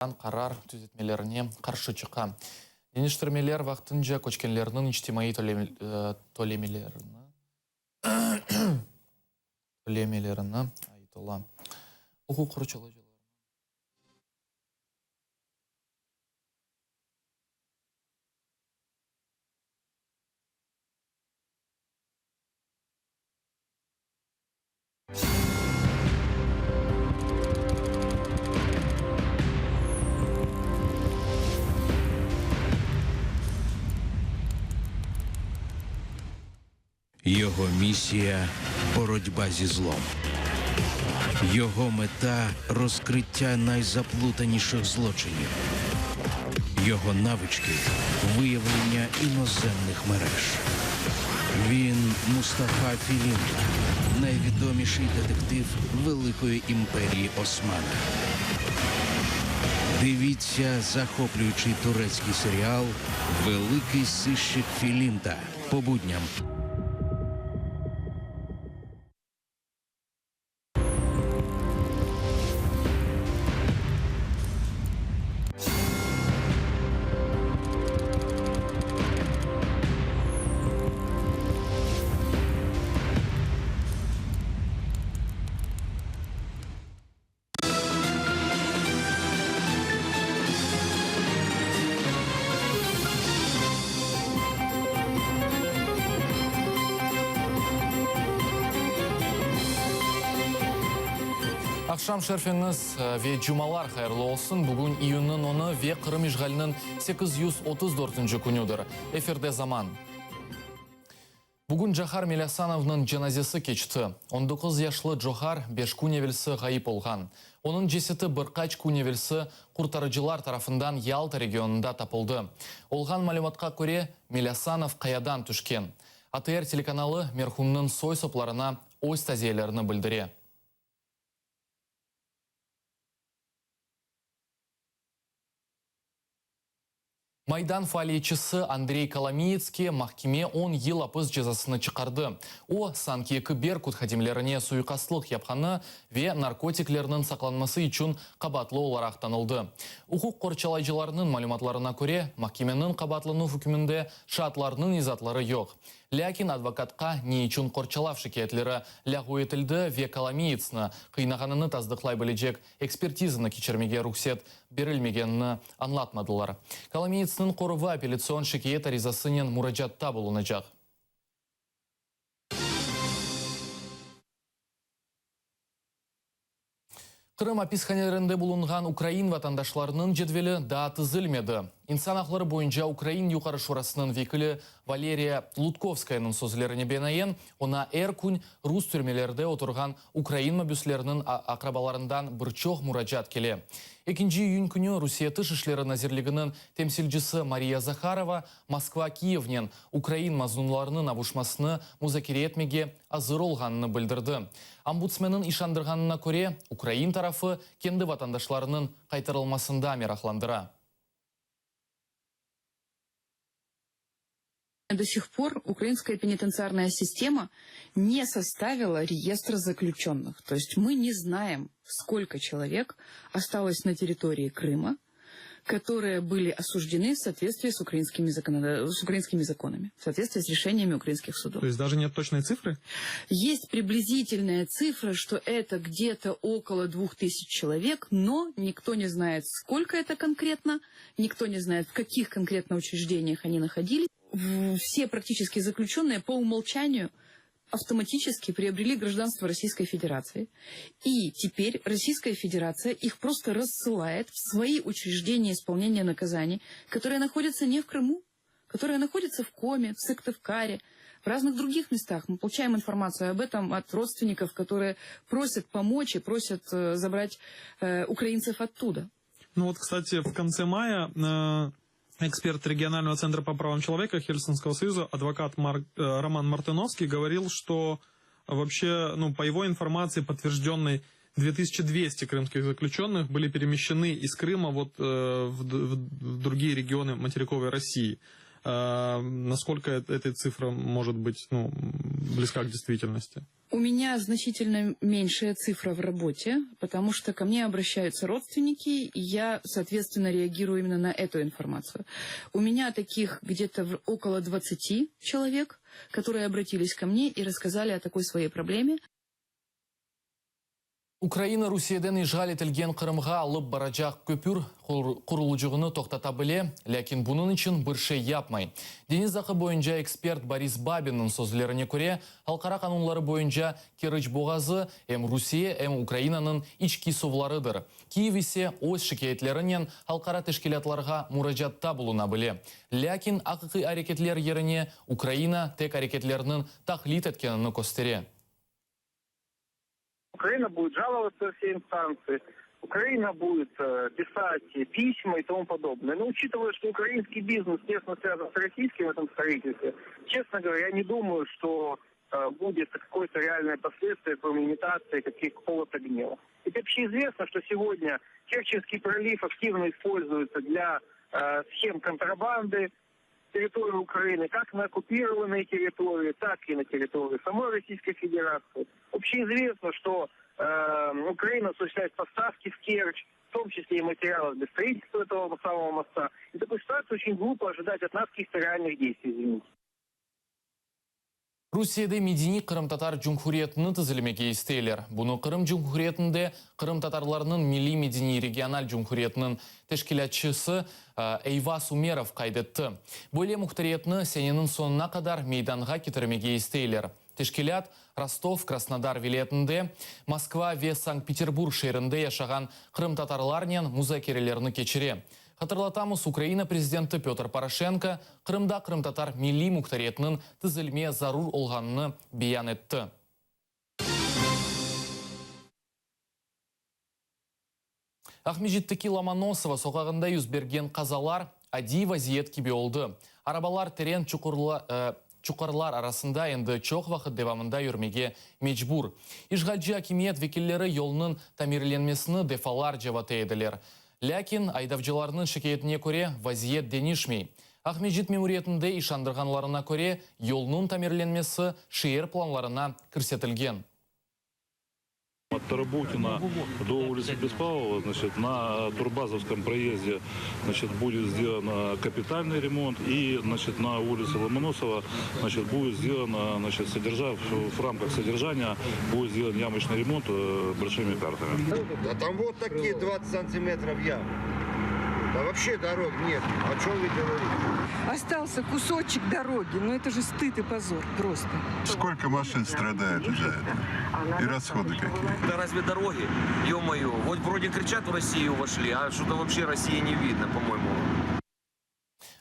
Qarar tüzetmelerine qarşı çıqa. Deñiştirmeler vaqtınca köçkenlerniñ içtimaiy tölemelerine ait ola. Uquq qorçalayıcılarnıñ. Його місія боротьба зі злом. Його мета розкриття найзаплутаніших злочинів. Його навички виявлення іноземних мереж. Він Мустафа Філінта, найвідоміший детектив Великої імперії Османа. Дивіться захоплюючий турецький серіал Великий сищик Філінта по будням. Aqşam şerfiñiz ve cumalar hayırlı olsun! Bugün iyünniñ onı ve Qırım işğaliniñ 834-nci künüdir. Efirde Zaman. Bugün Cahar Melasanovnıñ cenazesi keçti. On doquz yaşlı Cohar beş kün evelsi ğayıp olğan. Onıñ ceseti bir qaç kün evelsi qurtarıcılar tarafından Yalta regionında tapıldı. Olğan malümatqa köre, Melasanov qayadan tüşken. ATR telekanalı merhumnıñ soy-soplarına öz taziyelerini bildire. Maydan faaliyetçisi Andrey Kolomiyetske mahkeme on yıl apis cezasını çıqardı. O, sanki eki Berkut hadimlerine suiqastlıq yapqanı ve narkotiklerniñ saqlanması içün qabaatlı olaraq tanıldı. Uquq qorçalayıcılarnıñ malümatlarına köre, mahkemeniñ qabaatlanuv ükmünde şaatlarnıñ izaatları yoq. Lâkin advokatqa ne içün qorçalav şikâyetleri lâğu etildi ve Kolomiyetsni qıynağanını tasdıqlay bilecek ekspertizanı keçirmege ruhset berilmegenini añlatmadılar. Kolomiyetsniñ qoruvı apellâtsion şikâyet arizasınen muracaatta bulunacaq. Qırım apishanelerinde bulunğan ukrain vatandaşlarınıñ cedveli daa tizilmedi. İnsan aqları boyunca Ukrain Yuqarı Şurasınıñ vekili Valeriya Lutkovskayanıñ sözlerine binaen, oña er kün rus türmelerde oturğan ukrain mabüsleriniñ aqrabalarından bir çoq muracaat kele. Ekinci iyün künü Rusiye Tış işleri nazirliginiñ temsilcisi Mariya Zaharova Moskva Kiyevnen ukrain maznunlarınıñ avuşmasını muzakere etmege azır olğanını bildirdi. Ombudsmenniñ işandırğanına köre, ukrain tarafı kendi vatandaşlarınıñ qaytarılmasında meraqlandıra. До сих пор украинская пенитенциарная система не составила реестр заключенных. То есть мы не знаем, сколько человек осталось на территории Крыма, которые были осуждены в соответствии с украинскими, законод... с украинскими законами, в соответствии с решениями украинских судов. То есть даже нет точной цифры? Есть приблизительная цифра, что это где-то около 2000 человек, но никто не знает, сколько это конкретно, никто не знает, в каких конкретно учреждениях они находились. Все практически заключенные по умолчанию автоматически приобрели гражданство Российской Федерации. И теперь Российская Федерация их просто рассылает в свои учреждения исполнения наказаний, которые находятся не в Крыму, которые находятся в Коме, в Сыктывкаре, в разных других местах. Мы получаем информацию об этом от родственников, которые просят помочь и просят э, забрать э, украинцев оттуда. Ну вот, кстати, в конце мая э, эксперт регионального центра по правам человека Хельсинского союза, адвокат Марк, э, Роман Мартыновский, говорил, что вообще, ну, по его информации, подтвержденной 2200 крымских заключенных были перемещены из Крыма вот, э, в, в, в другие регионы материковой России. Насколько эта цифра может быть ну, близка к действительности? У меня значительно меньшая цифра в работе, потому что ко мне обращаются родственники, и я, соответственно, реагирую именно на эту информацию. У меня таких где-то около 20 человек, которые обратились ко мне и рассказали о такой своей проблеме. Ukraina Rusiyeden işğal etilgen Qırımğa alıp baracaq köpür qurulıcığını toqtata bile, lâkin bunıñ içün bir şey yapmay. Deñiz aqı boyunca ekspert Boris Babinniñ sözlerine köre, halqara qanunları boyunca Keriç boğazı em Rusiye, em Ukrainanıñ içki suvlarıdır. Kiyev ise öz şikâyetlerinen halqara teşkilâtlarğa muracaatta buluna bile. Lâkin aqiqiy areketler yerine Ukraina tek areketlerniñ taqlit etkenini köstere. Украина будет жаловаться все инстанции, Украина будет э, писать письма и тому подобное. Но учитывая, что украинский бизнес тесно связан с российским в этом строительстве, честно говоря, я не думаю, что э, будет какое-то реальное последствие, кроме имитации какого-то гнева. Ведь вообще известно, что сегодня Керченский пролив активно используется для э, схем контрабанды, территорию Украины, как на оккупированные территории, так и на территории самой Российской Федерации. Общеизвестно, что э, Украина осуществляет поставки в Керчь, в том числе и материалов для строительства этого самого моста. И в такой ситуации очень глупо ожидать от нас каких-то реальных действий, извините. Rusiyede medeniy qırımtatar cumhuriyetini tizilmege isteyler. Bunı Qırım Cumhuriyetinde qırımtatarlarnıñ milliy-medeniy regional cumhuriyetiniñ teşkilâtçısı Eyvaz Umerov qayd etti. Böyle muhtariyetni seneniñ soñuna qadar meydanğa ketirmege isteyler. Teşkilât Rostov, Krasnodar vilâyetinde, Moskva ve Sankt-Peterburg şeerinde yaşağan qırımtatarlarnen muzakerelerni keçire. Hatırlatamız, Ukraina prezidenti Pötr Poroşenko Qırımda qırımtatar milliy muhtariyetiniñ tizilme zarur olğanını beyan etti. Aqmescitteki Lomonosova soqağında yüz bergen qazalar adiy vaziyet kibi oldı. Arabalar teren çuqurlar arasında endi çoq vaqıt devamında yürmege mecbur. İşğalci akimiyet vekilleri yolnıñ tamirlenmesini defalarca vade ediler. Lâkin, aydavcılarnıñ şikâyetine köre, vaziyet deñişmey. Aqmescit memuriyetinde işandırğanlarına köre, yolnıñ tamirlenmesi şeer planlarına kirsetilgen. От Тарабукина до улицы Беспалова, значит, на Турбазовском проезде, значит, будет сделан капитальный ремонт и, значит, на улице Ломоносова, значит, будет сделан, значит, содержа, в рамках содержания будет сделан ямочный ремонт э, большими картами. Да там вот такие 20 сантиметров ям. Да вообще дорог нет. О чем вы говорите? Остался кусочек дороги. Ну это же стыд и позор просто. Сколько машин страдает из-за этого? И расходы какие? Да разве дороги? Ё-моё, вот вроде кричат в Россию вошли, а что-то вообще России не видно, по-моему.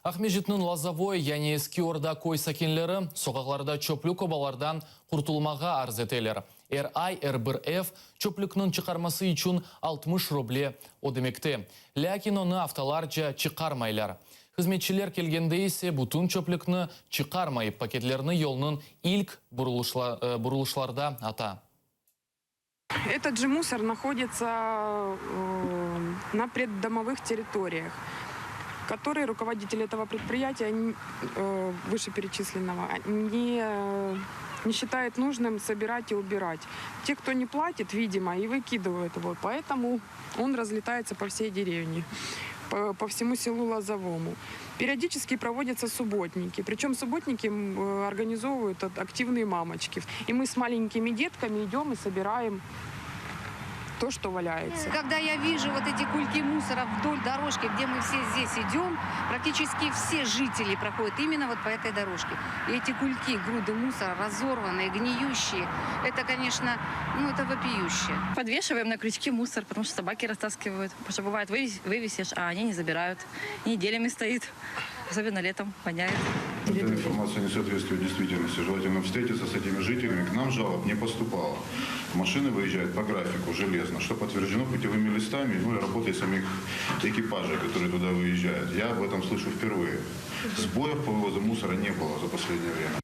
Aqmescitniñ Lozovoy, yani Eski Orda köy sakinleri soqaqlarda çöplük obalardan qurtulmağa arz eteler. Er ay er bir ev çöplükniñ çıqarması içün 60 ruble ödemekte. Lâkin onı aftalarca çıqarmaylar. Hızmetçiler kelgende ise bütün çöplükni çıqarmayıp paketlerni yolnıñ ilk burulışlarda ata. Этот же мусор находится э, на придомовых территориях, которые руководитель этого предприятия, э, вышеперечисленного, не, не считает нужным собирать и убирать. Те, кто не платит, видимо, и выкидывают его. Поэтому он разлетается по всей деревне, по, по всему селу Лозовому. Периодически проводятся субботники. Причем субботники э, организовывают активные мамочки. И мы с маленькими детками идем и собираем то, что валяется. Когда я вижу вот эти кульки мусора вдоль дорожки, где мы все здесь идем, практически все жители проходят именно вот по этой дорожке. И эти кульки, груды мусора, разорванные, гниющие, это, конечно, ну это вопиюще. Подвешиваем на крючки мусор, потому что собаки растаскивают. Потому что бывает, вывесишь, а они не забирают. Неделями стоит. Особенно летом воняет. Эта информация не соответствует действительности. Желательно встретиться с этими жителями. К нам жалоб не поступало. Машины выезжают по графику железно, что подтверждено путевыми листами, ну и работой самих экипажей, которые туда выезжают. Я об этом слышу впервые. Сбоев по вывозу мусора не было за последнее время.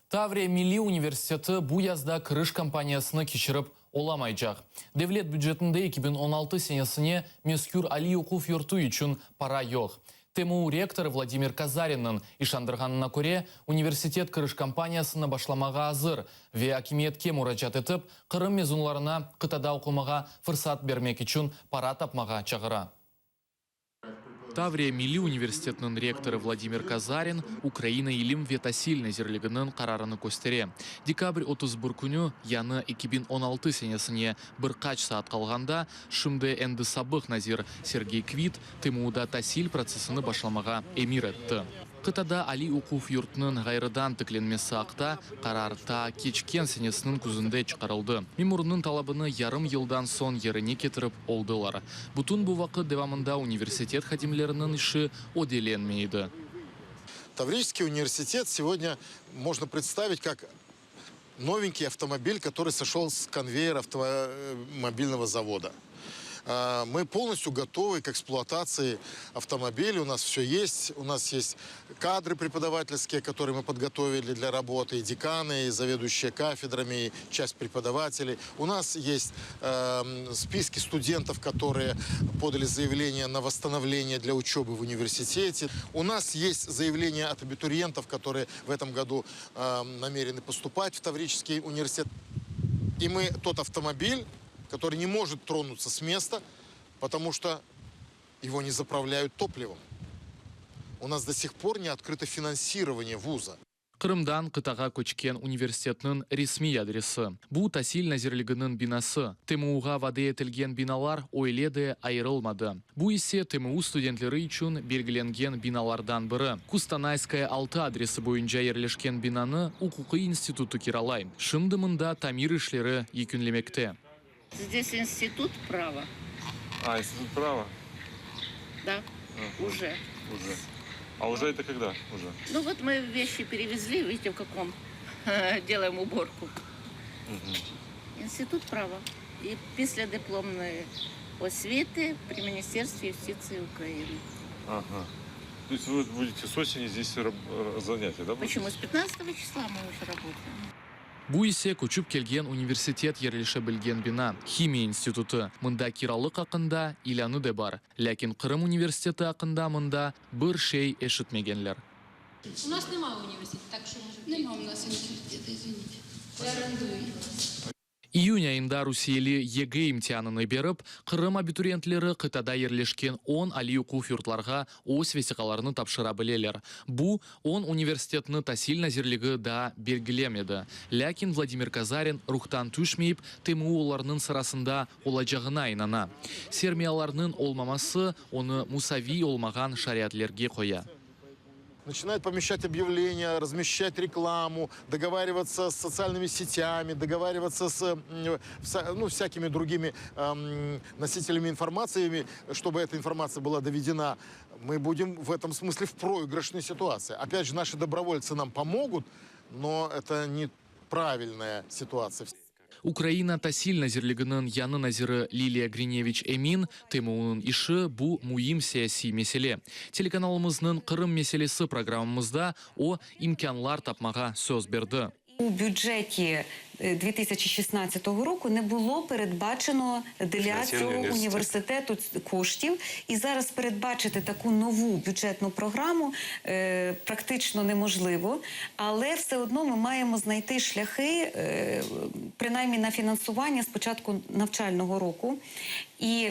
Tavriya Milliy universiteti bu yazda kiriş kampaniyasını keçirip olamaycaq. Devlet bücetinde 2016 senesine mezkür aliy oquv yurtu içün para yoq. TMU rektorı Vladimir Kazarinniñ işandırğanına köre, universitet kiriş kampaniyasını başlamağa azır ve akimiyetke muracaat etip, Qırım mezunlarına qıtada oqumağa fırsat bermek içün para tapmağa çağıra. Tavriya milliy universitetiniñ rektorı Vladimir Kazarin Ukraina ilim ve tasil nazirliginiñ qararını köstere. Dekabr 31 künü, yañı 2016 senesine bir qaç saat qalğanda, şimdi endi sabıq nazir Sergey Kvit TMUda tasil protsessini başlamağa emir etti. Qıtada aliy oquv yurtınıñ ğayrıdan tiklenmesi aqta qarar taa keçken senesiniñ küzünde çıqarıldı. Memurnıñ talabını yarım yıldan soñ yerine ketirip oldılar. Bütün bu vaqıt devamında universitet hadimleriniñ işi ödelenmey edi. Таврический университет сегодня можно представить как новенький автомобиль, который сошел с конвейера автомобильного завода. Мы полностью готовы к эксплуатации автомобиля. У нас все есть. У нас есть кадры преподавательские, которые мы подготовили для работы, и деканы, и заведующие кафедрами, и часть преподавателей. У нас есть э, списки студентов, которые подали заявление на восстановление для учебы в университете. У нас есть заявление от абитуриентов, которые в этом году э, намерены поступать в Таврический университет. И мы тот автомобиль, который не может тронуться с места, потому что его не заправляют топливом. У нас до сих пор не открыто финансирование вуза. Qırımdan qıtağa köçken universitetniñ resmiy adresi. Bu Tasil nazirliginiñ binası. TMUğa vade etilgen binalar öyle de ayırılmadı. Bu ise TMU studentleri içün belgilengen binalardan biri. Kustanayskaya 6 adresi boyunca yerleşken binanı uquqiy institutı kiralay. Şimdi mında tamir işleri yekünlemekte. Здесь институт права. А, институт права? Да, уже. Уже. А уже это когда? Уже? Ну вот мы вещи перевезли, видите, в каком делаем уборку. Інститут права. І післядипломної освіти при Міністерстві юстиції України. Ага. То есть вы будете с осени здесь раб- занятия, да? будете? Почему? С 15 числа мы уже работаем. Bu ise köçip kelgen universitet yerleşe bilgen bina, himiya institutı. Mında kiralıq aqqında ilânı da bar. Lâkin Qırım universiteti aqqında mında bir şey eşitmegenler. У нас немає університету, так що може. Нема у нас університету, извините. Я орендую. İyün ayında rusiyeli YEGE imtianını berip, Qırım abituriyentleri qıtada yerleşken 10 aliy oquv yurtlarğa öz vesiqalarını tapşıra bileler. Bu 10 universitetni Tasil nazirligi daa belgilemedi. Lâkin Vladimir Kazarin ruhtan tüşmeyip, TMU olarnıñ sırasında olacağına inana. Sermiyalarnıñ olmaması onı musaviy olmağan şaraitlerge qoya. Начинают помещать объявления, размещать рекламу, договариваться с социальными сетями, договариваться с ну, всякими другими эм, носителями информации, чтобы эта информация была доведена. Мы будем в этом смысле в проигрышной ситуации. Опять же, наши добровольцы нам помогут, но это неправильная ситуация. Ukraina Tasil nazirliginiñ yañı naziri Liliya Grineviç emin, TMUnıñ işi bu müim siyasiy mesele. Telekanalımıznıñ Qırım meselesi programmamızda o, imkânlar tapmağa söz berdi. У бюджеті е, 2016 року не було передбачено для Фінансування цього університету. університету ц- коштів. І зараз передбачити таку нову бюджетну програму е, практично неможливо. Але все одно ми маємо знайти шляхи, е, принаймні на фінансування з початку навчального року. І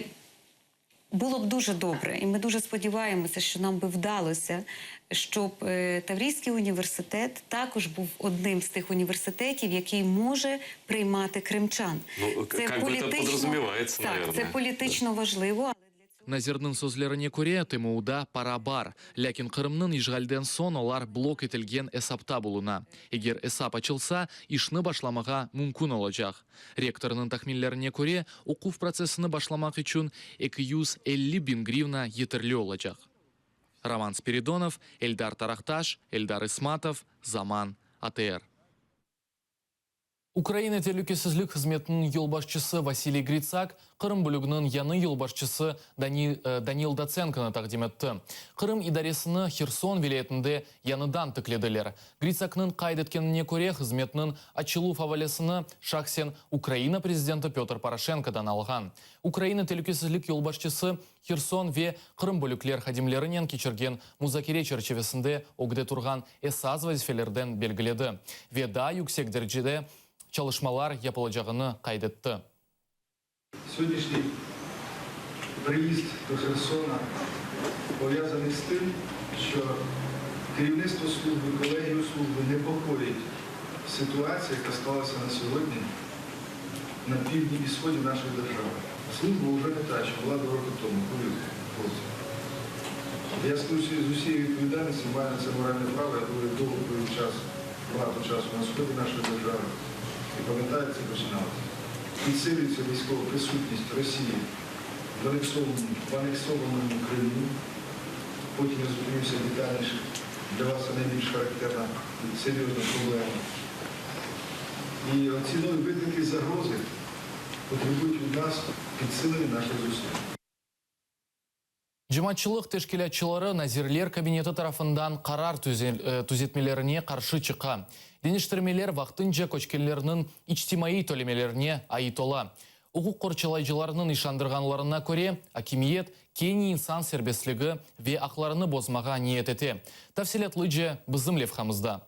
було б дуже добре, і ми дуже сподіваємося, що нам би вдалося, щоб е, Таврійський університет також був одним з тих університетів, який може приймати кримчан. Ну, как бы это подразумевается, так, наверное. це політично важливо. Nazirniñ sözlerine köre, TMUda para bar. Lâkin Qırımnıñ işğalden soñ olar blok etilgen esapta buluna. Eger esap açılsa, işni başlamağa mümkün olacaq. Rektornıñ tahminlerine köre, oquv protsessini başlamaq içün 250 biñ grivna yeterli olacaq. Roman Spiridonov, Eldar Taraqtaş, Eldar Ismatov, Zaman, ATR. Ukraina Telükesizlik hızmetiniñ yolbaşçısı Vasiliy Gritsak Qırım bölüginiñ yañı yolbaşçısı Daniil Dotsenkonı taqdim etti. Qırım idaresini Herson vilâyetinde yañıdan tiklediler. Gritsaknıñ qayd etkenine köre, hızmetniñ açıluv avalesini şahsen Ukraina prezidenti Pötr Poroşenkodan alğan. Ukraina telükesizlik yolbaşçısı Herson ve Qırım bölükler hadimlerinen keçirgen muzakere çerçivesinde ögde turğan esas vazifelerden belgiledi ve daa yüksek derecede çalışmalar yapılacağını qayd etti. Сьогоднішній приїзд до Херсона пов'язаний з тим, що керівництво служби, колегію служби непокоїть ситуація, яка склалася на сьогодні на півдні і сході нашої держави. Служба вже не та, що була два роки тому, повірте, хлопці. Я скажу з усією відповідальністю, маю на це моральне право, я доволі довго провів час, багато часу на сході нашої держави. І пам'ятаю, як це починалося. Підсилюється військова присутність Росії в анексованому, в анексованому Криму. Потім я зупинюся детальніше. Для вас це найбільш характерна і серйозна проблема. І оці нові виклики і загрози потребують від нас підсилення наших зусиль. Cemaatçılıq teşkilâtçıları Nazirler Kabineti tarafından qarar tüzetmelerine qarşı çıqa. Deñiştirmeler vaqtınca köçkenlerniñ içtimaiy tölemelerine ait ola. Uquq qorçalayıcılarnıñ işandırğanlarına köre, akimiyet kene insan serbestligi ve aqlarını bozmağa niyet ete. Tafsilâtlıca bizim levhamızda.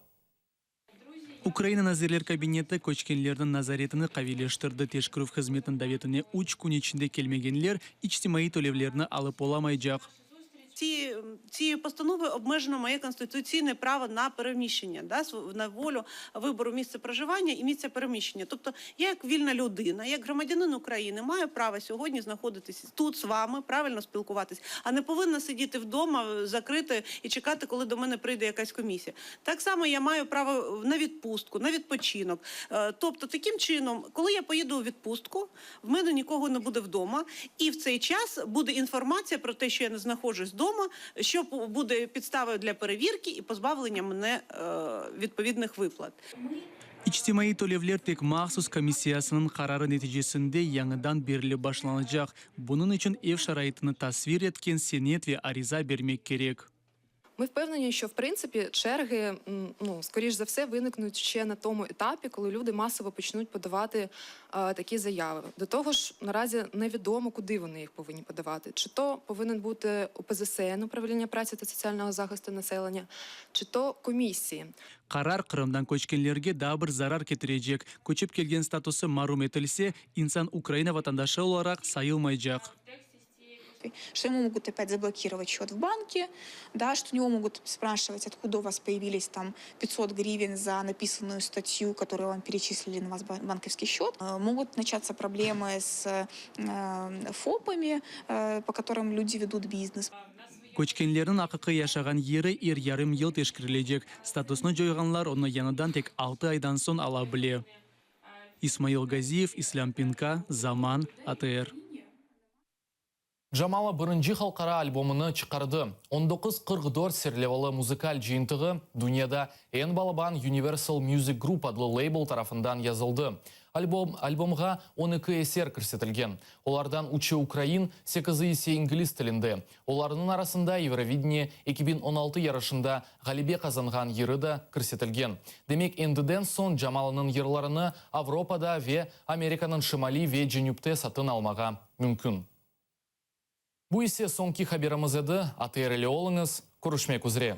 Ukraina Nazirler Kabineti köçkenlerniñ nazaretini qaviyleştirdi, teşkerüv hızmetiniñ davetine üç kün içinde kelmegenler içtimaiy tölevlerni alıp olamaycaq. Цією постановою обмежено моє конституційне право на переміщення, да, на волю вибору місця проживання і місця переміщення. Тобто я як вільна людина, як громадянин України маю право сьогодні знаходитися тут з вами, правильно спілкуватись, а не повинна сидіти вдома закрита і чекати, коли до мене прийде якась комісія. Так само я маю право на відпустку, на відпочинок. Тобто, таким чином, коли я поїду у відпустку, в мене нікого не буде вдома, і в цей час буде інформація про те, що я не знаходжусь вдома, що буде підставою для перевірки і позбавлення мене відповідних виплат. İçtimaiy tölevler tek mahsus komissiyasınıñ qararı neticesinde yañıdan berilip başlanacaq. Bunıñ içün ev şaraitini tasvir etken senet ve ariza bermek kerek. Ми впевнені, що в принципі черги, ну, скоріш за все, виникнуть ще на тому етапі, коли люди масово почнуть подавати такі заяви. До того ж, наразі невідомо, куди вони їх повинні подавати. Чи то повинен бути УПЗСН, управління праці та соціального захисту населення, чи то комісії. Qarar Qırımdan köçkenlerge daa bir zarar ketirecek, köçip kelgen statusı marum etilse, insan Ukraina vatandaşı olaraq sayılmaycaq. Что ему могут опять заблокировать счет в банке, да, что у него могут спрашивать, откуда у вас появились там 500 гривен за написанную статью, которую вам перечислили на ваш банковский счет. Могут начаться проблемы с ФОПами, по которым люди ведут бизнес. Köçkenlerniñ aqiqiy yaşağan yeri er yarım yıl teşkerilecek. Statusnı coyğanlar onı yañıdan tek altı aydan soñ ala bile. İsmail Gaziyev, İslâm Pinka, Zaman, ATR. Jamala birinci halqara albomını çıqardı. 19.44 serlevalı muzıkal cıyıntığı dünyada eñ balaban Universal Music Group adlı leybl tarafından yazıldı. Albom, albomğa 12 eser kirsetilgen. Olardan üçü ukrain, sekizi ise ingliz tilinde. Olarnıñ arasında Eurovideniye 2016 yarışında ğalebe qazanğan yırı da kirsetilgen. Demek, endiden soñ Jamalanıñ yırlarını Avropada ve Amerikanıñ şimali ve cenüpte satın almağa mümkün. Bu ise soñki haberimiz edi. ATR ile oluñız, körüşmek üzre.